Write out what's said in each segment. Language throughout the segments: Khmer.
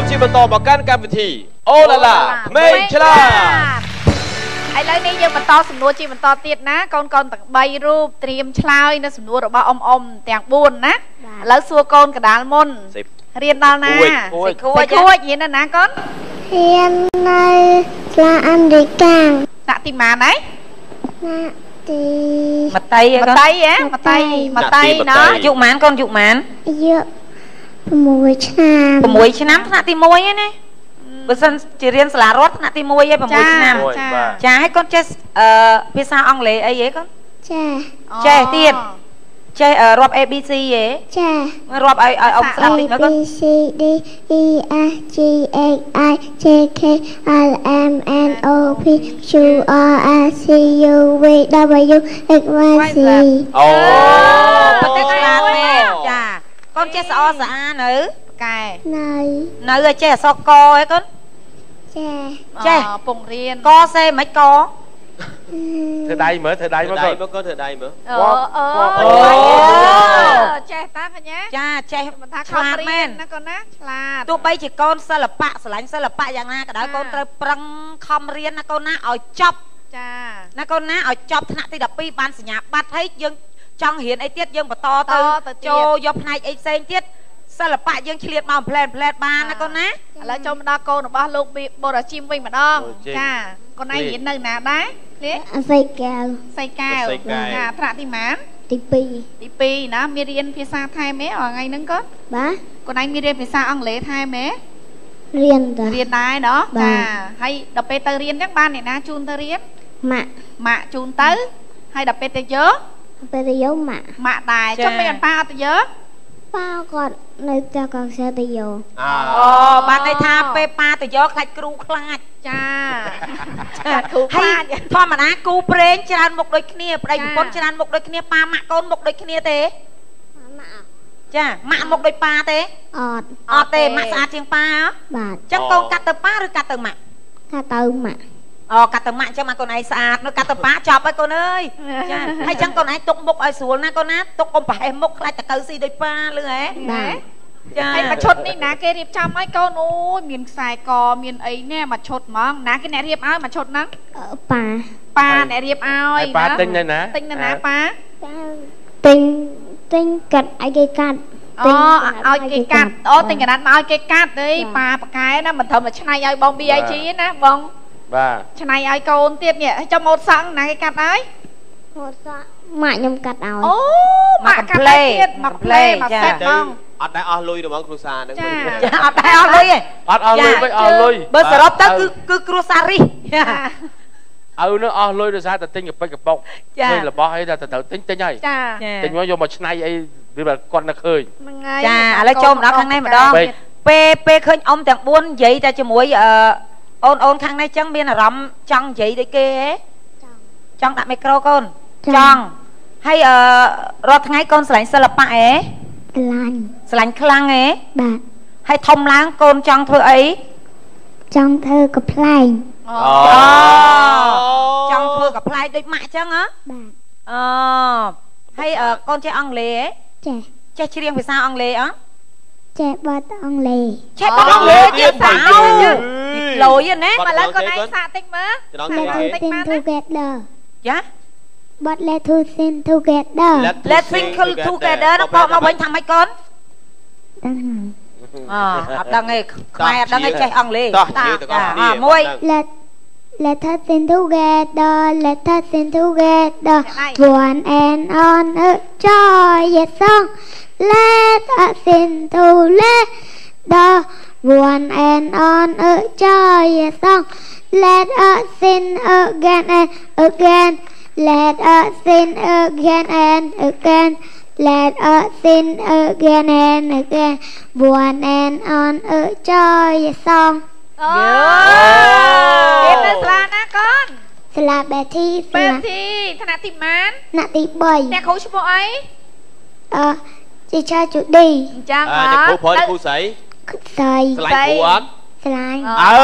ជាបន្តមកកាន់កម្មវិធីអូឡាឡាក្មេងឆ្លាត ឥឡូវនេះយើងបន្តសំណួរជាបន្តទៀតណាកូនកូនទាំង3រូបត្រៀមឆ្លើយនៅសំណួររបស់អ៊ំអ៊ំទាំង4ណាឥឡូវសួរកូនកដាលមុនរៀនដល់ណាខួចខួចរៀនដល់ណាកូនរៀននៅសាលាអាមេរិកាំងថ្នាក់ទីម៉ានហើយថ្នាក់ទីមតីហ៎កូនមតីហ៎មតីមតីណាអាយុម៉ានកូនអាយុម៉ានអាយុ6ឆ្នាំ6ឆ្នាំថ្នាក់ទី1ឯណាបើសិនជារៀនសាលារដ្ឋថ្នាក់ទី1ឯង6ឆ្នាំចាហើយកូនចេះភាសាអង់គ្លេសអីហ៎កូនចេះចេះទៀតចេះរាប់ A B C ហ៎ចារាប់ឲ្យឲ្យអ៊ំស្ដាប់តិចមើលកូន A B C D E F G H I J K L M N O P Q R S T U V W X Y Z អូប្រទេសឆ្លាតមែនចាកូនចេះស្អស្អានៅកែនៅឲ្យចេះអក្សរកហ៎កូនចេះចេះពងរៀនកសេមិនកធ្វើដៃមើលធ្វើដៃមើលកូនធ្វើដៃមើលអូចេះតាកញ្ញាចាចេះមិនថាឆ្លាតមែនណាកូនណាឆ្លាតទោះបីជាកូនសិល្បៈស្រឡាញ់សិល្បៈយ៉ាងណាក៏ដោយកូនត្រូវប្រឹងខំរៀនណាកូនណាឲ្យចប់ចាណាកូនណាឲ្យចប់ថ្នាក់ទី12បានសញ្ញាបត្រហើយយើងចង់រៀនអីទៀតយើងបន្តទៅចូលយកផ្នែកអីផ្សេងទៀតសិល្បៈយើងឆ្លៀតមកផ្លែផ្លែបានណាកូនណាឥឡូវចូលមកដល់កូនរបស់លោកបរជីមវិញម្ដងចាកូនឯងរៀននៅណាដែរឃ្លាសីកែវសីកែវចាថ្នាក់ទីម៉ានទី2ទី2ណាមានរៀនភាសាថែមទេថ្ងៃហ្នឹងកូនបាទកូនឯងមានរៀនភាសាអង់គ្លេសថែមទេរៀនតារៀនដែរណោះចាហើយដល់ពេលទៅរៀនហ្នឹងបានអ្នកណាជូនទៅរៀនម៉ាក់ម៉ាក់ជូនទៅហើយដល់ពេលទៅយកពេលទៅយកម៉ាក់ម៉ាក់ដែរចុះមិនប៉ាអត់ទៅយកប៉ាគាត់នៅផ្ទះគាត់ខ្សែទៅយកអូបានន័យថាពេលប៉ាទៅយកខ្លាចគ្រូខ្លាចចាគ្រូខ្លាចធម្មតាគូព្រេងច្រើនមុខដូចគ្នាប្តីប្រពន្ធច្រើនមុខដូចគ្នាប៉ាម៉ាក់កូនមុខដូចគ្នាទេម៉ាក់ចាម៉ាក់មុខដូចប៉ាទេអត់អត់ទេម៉ាក់ស្អាតជាងប៉ាបាទចឹងកូនកាត់ទៅប៉ាឬកាត់ទៅម៉ាក់កាត់ទៅម៉ាក់អូកាត់ទៅម៉ាក់ចឹងម៉ាក់កូនឯងស្អាតនៅកាត់ទៅប៉ាចប់ហើយកូនអើយចាហើយចឹងកូនឯងទុកមុខឲ្យស្រួលណាកូនណាទុកកុំប្រហែសមុខខ្លាចតកៅស៊ីដូចប៉ាលឺហ៎បាទចាហើយមួយឈុតនេះណាគេរៀបចំឲ្យកូនអូយមានខ្សែកមានអីណែមួយឈុតហ្មងណាគេអ្នករៀបឲ្យមួយឈុតហ្នឹងប៉ាប៉ាអ្នករៀបឲ្យប៉ាទិញនៅណាទិញនៅណាប៉ាទិញទិញកាត់ឲ្យគេកាត់អូឲ្យគេកាត់អូទិញកណាត់មកឲ្យគេកាត់អីប៉ាប៉កែណាមិនត្រឹមតែឆ្នៃឲ្យបង BIG ណាបងបាទឆ្នៃឲ្យកូនទៀតនេះចាំម៉ូតសក់ណាគេកាត់ឲ្យម៉ូតសក់ម៉ាក់ខ្ញុំកាត់ឲ្យអូម៉ាក់កាត់ឲ្យទៀតមកផ្លេមកសេតហ្មងអត់ដែរអស់លុយរបស់គ្រួសារហ្នឹងចាអត់ដែរអស់លុយទេអត់អស់លុយវិញអស់លុយបើសរុបទៅគឺគ្រួសាររិះឪនោះអស់លុយដោយសារតែទិញកប៉ិចកប៉ុកឃើញរបស់អីតែត្រូវទិញទិញហើយទិញមកយកមកឆ្នៃអីវាគាត់នៅឃើញហ្នឹងហើយចាឥឡូវចូលមកដល់ខាងនេះម្ដងពេលឃើញអ៊ំទាំង4និយាយតែជាមួយអូនអូនខាងនេះចឹងមានអារម្មណ៍ចង់និយាយដូចគេហ៎ចង់ដាក់មីក្រូកូនចង់ហើយរាល់ថ្ងៃកូនស្រឡាញ់សិល្បៈហ៎ស្រឡាញ់ស្រឡាញ់ខ្លាំងហ៎បាទហើយធំឡើងកូនចង់ធ្វើអីចង់ធ្វើកំប្លែងអូចង់ធ្វើកំប្លែងដូចម៉ាក់ចឹងហ៎បាទអូហើយកូនចេះអង់គ្លេសហ៎ចេះចេះច្រៀងភាសាអង់គ្លេសអត់ចេះបទអង់គ្លេសចេះបទអង់គ្លេសទៀតសាវលយណាឥឡូវកូនឯងសាកតិចមើល Let's sing together ចាបទ Let's sing together Let's sing together នោះបកមកវិញថាម៉េចកូនដឹងអត់ដឹងទេខ្មែរអត់ដឹងទេចេះអង់គ្លេសតោះនិយាយទាំងអស់គ្នាមួយ Let us sing together Let us sing together one and on a joyous song Let us sing together one and on a joyous song Let us sing again and again Let us sing again and again Let us sing again and again one and on a joyous song អូគេនៅសាលាណាកូនសាលាបេធីបេធីថ្នាក់ទីម៉ានថ្នាក់ទី3អ្នកគ្រូឈ្មោះអីជាឆាជូឌីអញ្ចឹងអអ្នកគ្រូប្រុសគ្រូស្រីស្រីស្រឡាញ់គ្រូអត់ស្រឡាញ់អើ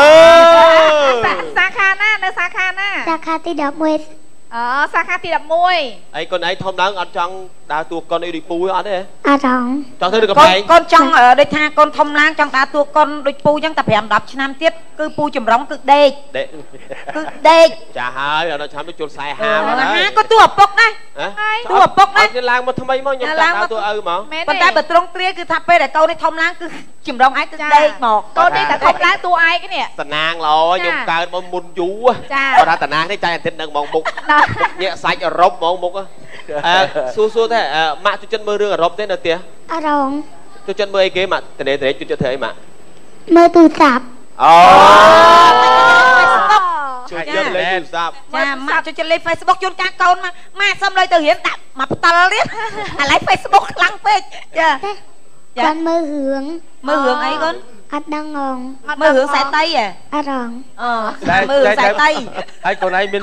សាខាណានៅសាខាណាសាខាទី11អូសាខាទី11អីកូនឯងធំឡើងអត់ចង់ ដើរតួកុនអីដូចពូអត់ទេអត់ហងចង់ធ្វើដូចកំប្លែងកូនចង់ដូចថាកូនធំឡើងចង់ដើរតួកុនដូចពូចឹងតែ5 10ឆ្នាំទៀតគឺពូចម្រុងគឺដេកគឺដេកចាហើយដល់ឆ្នាំទៅជុល40 50ហើយហាក៏តួឪពុកដែរតួឪពុកដែរឡើងមកថ្មីមកខ្ញុំដើរតួឪមកប៉ុន្តែបើត្រង់ទ្រាគឺថាពេលដែលកូននេះធំឡើងគឺចម្រុងឯងគឺដេកមកកូននេះតែធំឡើងតួឯងនេះតំណាងល្អខ្ញុំកើតមកមុនយូរគាត់ថាតំណាងនេះចាយអាទិត្យនឹងហ្មងមុខញាក់សាច់អឺរ៉ុបហ្មងមុខសួរសួរតែម៉ាក់ជួយចិត្តមើលរឿងអឺរ៉ុបទេនៅផ្ទះអរងជួយចិត្តមើលអីគេម៉ាក់តនេជួយចិត្តធ្វើអីម៉ាក់មើលទូរស័ព្ទអូជួយចិត្តលេងទូរស័ព្ទចាម៉ាក់ជួយចិត្តលេង Facebook ជួនកាលកូនម៉ាក់សុំលុយទៅរៀនដាក់មកផ្តិលទៀតឥឡូវ Facebook ខ្លាំងពេកចាគាត់មើលរឿងមើលរឿងអីកូនអត់ដឹងងមើលរឿងសែតៃហ៎អត់ងអូមើលរឿងសែតៃហើយកូនឯងមាន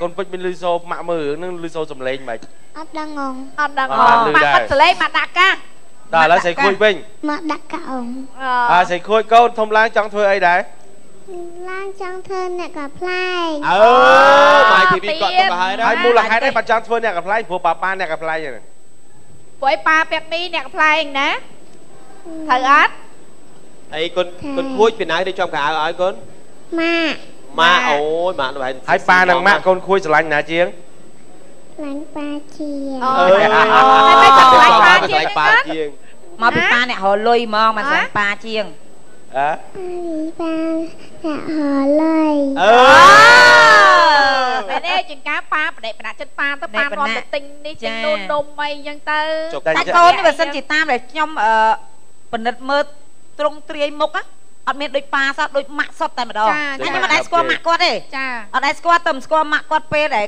កូនពេជ្រមានលឺសូម៉ាក់មើលរឿងហ្នឹងលឺសូសំឡេងហ្មងអត់ដឹងងអត់ដឹងងម៉ាក់បាត់សលេងម៉ាក់ដាក់កាដល់ឥឡូវស្រីខួចវិញម៉ាក់ដាក់កាអងអើស្រីខួចកូនធំឡើងចង់ធ្វើអីដែរឡើងចង់ធ្វើអ្នកកំប្លែងអើម៉ាយ TV គាត់ទៅហើយហើយមូលហេតុអីបាត់ចង់ធ្វើអ្នកកំប្លែងព្រោះប៉ាប៉ាអ្នកកំប្លែងហ្នឹងព្រោះឯប៉ាពាក់មីអ្នកកំប្លែងណាត្រូវអត់អីកូនកូនខួចពីណាទៅចំកៅឲ្យកូនម៉ាក់ម៉ាក់អូយម៉ាក់ទៅហើយប៉ានិងម៉ាក់កូនខួចស្រឡាញ់ណាជាងស្រឡាញ់ប៉ាជាងអូហើយមិនស្រឡាញ់ប៉ាជាងប៉ាជាងមកពីប៉ាអ្នករលុយហ្មងមិនស្រឡាញ់ប៉ាជាងអើប៉ាអ្នករលុយអឺមែនទេជាងការប៉ាបដិបណៈចិត្តប៉ាទៅប៉ានាំទៅទិញនេះទិញនោះនំអីចឹងទៅតែកូននេះបើសិនជាតាមដែលខ្ញុំពិនិត្យមើលត្រង់ទ្រាយមុខអត់មានដូចប៉ាសោះដូចម៉ាក់សុតតែម្ដងខ្ញុំមិនដែលស្គាល់ម៉ាក់គាត់ទេអត់ដែលស្គាល់តែមិនស្គាល់ម៉ាក់គាត់ពេលដែល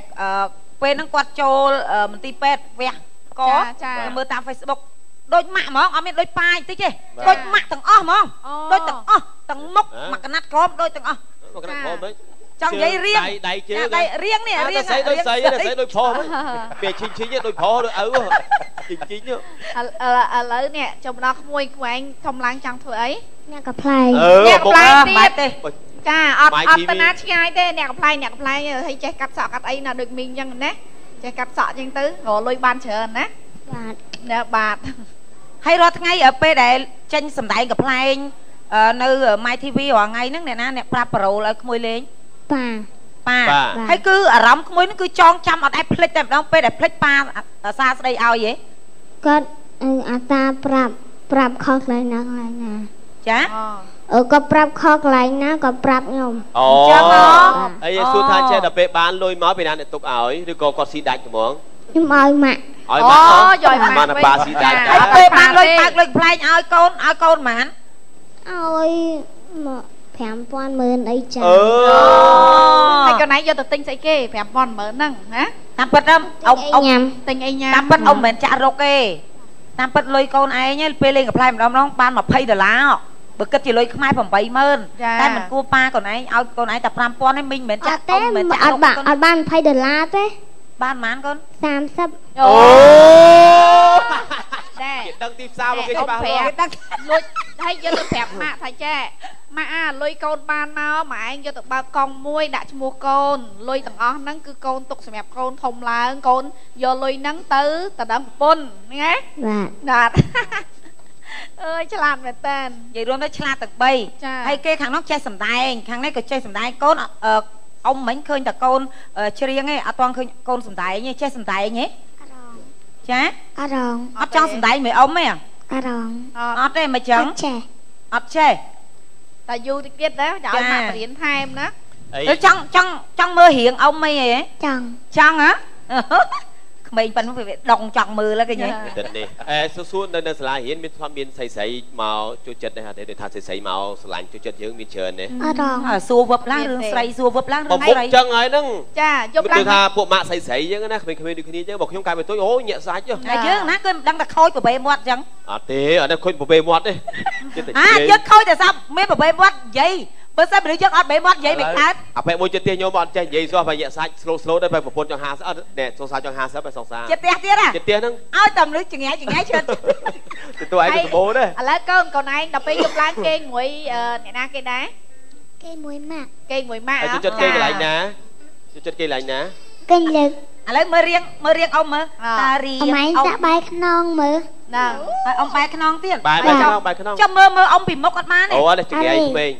ពេលហ្នឹងគាត់ចូលមន្ទីរពេទ្យវះកខ្ញុំមើលតាម Facebook ដូចម៉ាក់ហ្មងអត់មានដូចប៉ាបន្តិចទេដូចម៉ាក់ទាំងអស់ហ្មងដូចទាំងអស់ទាំងមុខមួយកណាត់ក្រមដូចទាំងអស់មួយកណាត់ក្រមដូចចង់និយាយរៀងដៃជើងដៃរៀងនេះរៀងស្អីដូចស្អីស្អីដូចផុសពេលឈិញឈិញដូចផុសដូចឪឈិញឈិញឥឡូវនេះចូលដល់ក្មួយក្វែងធំឡើងចង់ធ្វើអីអ្នកកំប្លែងអ្នកកំប្លែងទៀតចាអត់អត់ទៅណាឆ្ងាយទេអ្នកកំប្លែងអ្នកកំប្លែងហើយចេះកាត់សក់កាត់អីណាដូចមីងអញ្ចឹងណាចេះកាត់សក់អញ្ចឹងទៅរកលុយបានច្រើនណាបាទណាបាទហើយរាល់ថ្ងៃពេលដែលចេញសម្ដែងកំប្លែងនៅ My TV រាល់ថ្ងៃហ្នឹងអ្នកណាអ្នកប្រាប់ប៉ារ៉ូលឲ្យក្មួយលេងប៉ាប៉ាហើយគឺអារម្មណ៍ក្មួយហ្នឹងគឺចងចាំអត់ដែលភ្លេចតែម្ដងពេលដែលភ្លេចប៉ាសាស្ដីឲ្យហ៎គាត់អាតាប្រាប់ខុសកន្លែងណាកន្លែងណាចាអឺគាត់ប្រាប់ខុសកន្លែងណាគាត់ប្រាប់ខ្ញុំអូចឹងអីសួរថាចេះដល់ពេលបានលុយមកពីណាអ្នកទុកឲ្យឬក៏គាត់ស៊ីដាច់ហ្មងខ្ញុំឲ្យម៉ាក់ឲ្យម៉ាក់អូយកឲ្យម៉ាក់ប៉ាស៊ីដាច់ហើយពេលបានលុយបើកលុយប្លែងឲ្យកូនឲ្យកូនហ្មងឲ្យមក5000ម៉ឺនអីចាអឺហើយកូនឯងយកទៅទិញស្អីគេ5000ម៉ឺនហ្នឹងណាតាមពិតអ៊ំអ៊ំទិញអីញ៉ាំតាមពិតអ៊ំមិនមែនចាក់រុកទេតាមពិតលុយកូនឯងពេលលេងកំប្លែងម្ដងម្ដងបាន20ដុល្លារបើគិតជាលុយខ្មែរ80000តែមិនគួរប៉ាកូនឯងឲ្យកូនឯងតែ5000ឯងមីងមិនមែនចាក់អ៊ំមិនមែនចាក់អត់បានអត់បាន20ដុល្លារទេបានប៉ុន្មានកូន30អូដែរគេដឹងទីផ្សារមកគេច្បាស់លាស់គេដឹងលួចហើយយកទៅប្រាប់ម៉ាក់ថាចេះម៉ាក់អាលុយកូនបានមកម៉ែឯងយកទៅបើកកង់មួយដាក់ឈ្មោះកូនលុយទាំងអស់ហ្នឹងគឺកូនទុកសម្រាប់កូនធំឡើងកូនយកលុយហ្នឹងទៅតដឹងប្រពន្ធហ្នឹងណាបាទអើយឆ្លាតមែនតើនិយាយរួមទៅឆ្លាតទាំង3ហើយគេខាងនោះចេះសំដែងខាងនេះក៏ចេះសំដែងកូនអ៊ំមិញឃើញតែកូនច្រៀងឯងអត់ទាន់ឃើញកូនសំដែងទេចេះសំដែងទេចាអរងអត់ចង់សំដែងមួយអ៊ំទេអរងអត់ទេមិនចឹងអត់ចេះតែយូរតិចទៀតណាចាំឲ្យម៉ាក់បរៀនថែមណាចង់ចង់ចង់មើលរៀងអ៊ំអីហ៎ចង់ចង់ហ៎ក្មេងប៉ុណ្ណឹងវាដងចង់មើលហ្នឹងគេញ៉ៃទឹកនេះអេសួរនៅសាលារៀនមានធ្លាប់មានស្រីស្រីមកជួយចិត្តដែរទេដូចថាស្រីស្រីមកស្រឡាញ់ជួយចិត្តយើងមានច្រើនទេអត់ងសួរវឹបឡើងរឿងស្រីសួរវឹបឡើងរឿងស្រីចឹងហើយហ្នឹងចាយប់ឡើងដូចថាពួកម៉ាក់ស្រីស្រីចឹងណាក្មេងៗដូចគ្នាចឹងបើខ្ញុំកាយទៅអូញាក់សាច់ហើយយើងណាគឺមិនដឹងថាខូចប្រវេមាត់ចឹងអត់ទេអត់ទេខូចប្រវេមាត់ទេអាយើងខូចតែសាប់មានប្រវេមាត់និយាយបើសិនមនុស្សយើងអត់បេមាត់និយាយមិនកើតអាពេលមួយចិត្តផ្ទះខ្ញុំអត់ចេះនិយាយសោះបើញាក់សាច់ slow slow ដែរបើប្រពន្ធចង់50អត់ណែសង្សារចង់50បើសង្សារចិត្តផ្ទះទៀតហ៎ចិត្តផ្ទះហ្នឹងឲ្យតែមនុស្សចង្រៃចង្រៃច្រើនទទួលឯងទៅសម្បូរដែរឥឡូវកូនកូនឯងដល់ពេលយប់ឡើងគេងមួយអ្នកណាគេដែរគេមួយម៉ាក់គេមួយម៉ាក់ហើយចិត្តគេកន្លែងណាចិត្តគេកន្លែងណាគេលើ ឥឡូវមើលរៀងមើលរៀងអ៊ំមើលតារៀងអ៊ំឯងចាក់បាយខ្នងមើលណាហើយអ៊ំបែរខ្នងទៀតបែរខ្នងបែរខ្នងចាំមើលមើលអ៊ំពីមុខអត់បានទេអូនេះចង្រៃក្មេង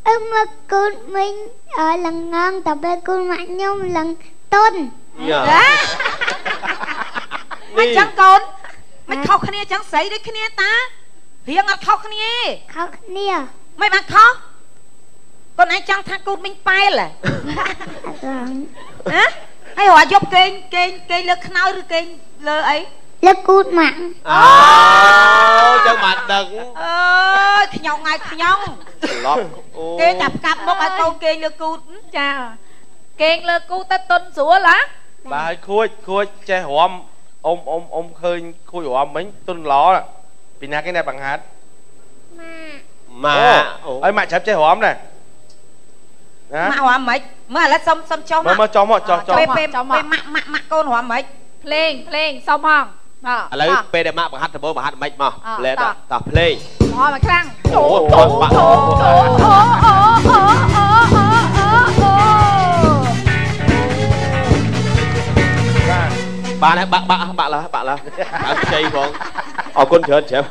អឺមកគូនមិញអើលងងតពេលគូនម៉ាក់ខ្ញុំលងតុនមិនចឹងកូនមិនខុសគ្នាចឹងស្រីដូចគ្នាតារៀងអត់ខុសគ្នាខុសគ្នាមិនបានខុសកូនឯងចង់ថាគូនមិញប៉ែលហ៎ណាហើយរកយប់គេងគេងគេងលើខ្នើយឬគេងលើអីលើគូតម៉ាក់អូចឹងបានដឹងអើយខ្ញងហើយខ្ញងឡប់អូគេតែផ្កាប់មុខឲ្យកូនគេងលើគូតចាគេងលើគូតទៅតុនស្រួលហ៎បាទហើយខួចខួចចេះរំអ៊ំអ៊ំអ៊ំឃើញខួចរំមិញតុនល្អពីណាគេអ្នកបង្ហាត់ម៉ាក់ហើយម៉ាក់ច្រាប់ចេះរំដែរណាម៉ាក់រំមិនមើលឥឡូវសុំសុំចុះមើលចុះមកចុះចុះពេលពេលម៉ាក់ម៉ាក់ម៉ាក់កូនរំមិនភ្លេងភ្លេងសុំហងឥឡូវពេលដែលម៉ាក់បង្ហាត់ដំបូងបង្ហាត់មិនមកលែតតោះភ្លេងមកមកខ្លាំងអូអូអូអូអូអូអូអូបានហើយបាក់បាក់បាក់ឡើបាក់ឡើអត់ជ័យផងអរគុណច្រើនច្រាប់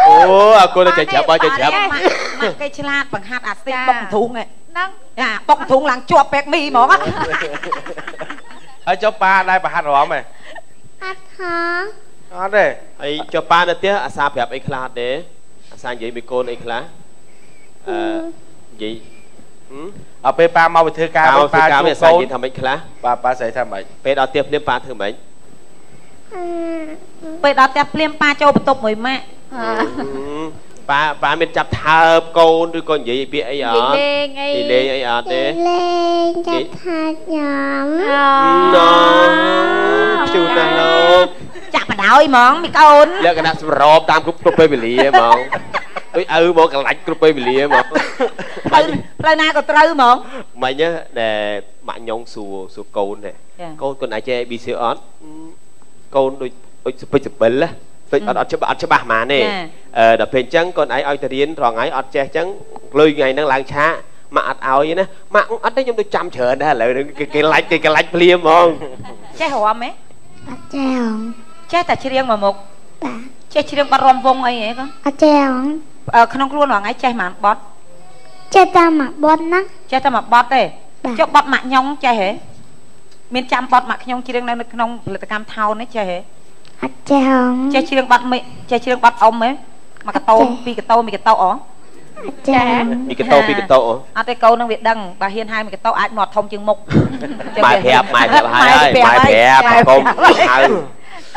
អូអរគុណចេះច្រាប់បើចេះច្រាប់ម៉ាក់គេឆ្លាតបង្ហាត់អាស្ទីបុកធុងហ្នឹងអាបុកធុងឡើងជាប់ពេកមីហ្មងហើយចុះប៉ាដែរបង្ហាត់រំហ៎អត់ហងអត់ទេហើយចុះប៉ានៅផ្ទះអាសាប្រាប់អីខ្លះទេអាសានិយាយពីកូនអីខ្លះអឺនិយាយអើពេលប៉ាមកទៅធ្វើការប៉ាជួបកូននិយាយថាម៉េចខ្លះប៉ាប៉ាស្អីថាម៉េចពេលដល់ផ្ទះភ្លាមប៉ាធ្វើម៉េចពេលដល់ផ្ទះភ្លាមប៉ាចូលបន្ទប់មួយម៉ាក់ប៉ាប៉ាមានចាប់ថើបកូនឬក៏និយាយពាក្យអីអត់លេងអីលេងអីអត់ទេលេងចាប់ថាញ៉ាំណូជូនណាស់លោកចាក់បដ ாய் ហ្មងមីកូនលក្ខណៈសម្របតាមគ្រប់ពេលវេលាហ្មងដូចឪហ្មងកលាច់គ្រប់ពេលវេលាហ្មងផ្លូវណាក៏ត្រូវហ្មងមិញដែលម៉ាក់ញងសួរសួរកូននេះកូនកូនឯងចេះ ABC អត់កូនដូចដូចសពិចសពិលណាដូចអត់អត់ច្បាស់អត់ច្បាស់ហ្មងទេអឺដល់ពេលអញ្ចឹងកូនឯងឲ្យទៅរៀនរាល់ថ្ងៃអត់ចេះអញ្ចឹងលុយថ្ងៃហ្នឹងឡើងឆាកម៉ាក់អត់ឲ្យណាម៉ាក់អត់ទេខ្ញុំដូចចាំច្រើនដែរឥឡូវហ្នឹងគេឡាច់គេឡាច់ភ្លាមហ្មងចេះរាំហ៎អត់ចេះហងចេះតែច្រៀងមួយមុខបាទចេះច្រៀងបាត់រាំវងអីហ៎កូនអត់ចេះហងក្នុងខ្លួនរាល់ថ្ងៃចេះប៉ុន្មានបត់ចេះតែមួយបត់ណាចេះតែមួយបត់ទេចុះបត់ម៉ាក់ញ៉ុងចេះហ៎មានចាំបត់ម៉ាក់ខ្ញុំច្រៀងនៅក្នុងផលិតកម្មថោននេះចេះហ៎អត់ចេះហងចេះច្រៀងបត់មេចេះច្រៀងបត់អ៊ំហ៎មួយកតោពីរកតោមួយកតោអចាមីកតោពីកតោអត់ទេកូននឹងវាដឹងបើហ៊ានហៅមីកតោអាចមកធំជាងមុខម៉ែប្រាប់ម៉ែប្រាប់ហើយម៉ែប្រាប់កុំហៅ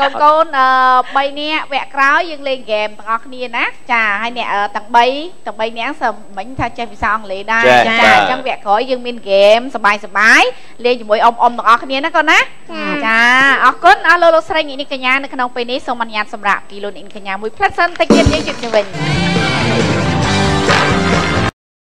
កូនកូន3នាក់វគ្គក្រោយយើងលេងហ្គេមទាំងអស់គ្នាណាចាហើយអ្នកទាំង3ទាំង3នាក់សើមិញថាចេះភាសាអង់គ្លេសដែរចាអញ្ចឹងវគ្គក្រោយយើងមានហ្គេមសប្បាយសប្បាយលេងជាមួយអ៊ំអ៊ំទាំងអស់គ្នាណាកូនណាចាអរគុណអស់លោកលោកស្រីអ្នកនាងកញ្ញានៅក្នុងពេលនេះសូមអនុញ្ញាតសម្រាប់ពីលោកអ្នកនាងកញ្ញាមួយផ្លែតសិនតិចទៀតយើងជិតទៅវិញ។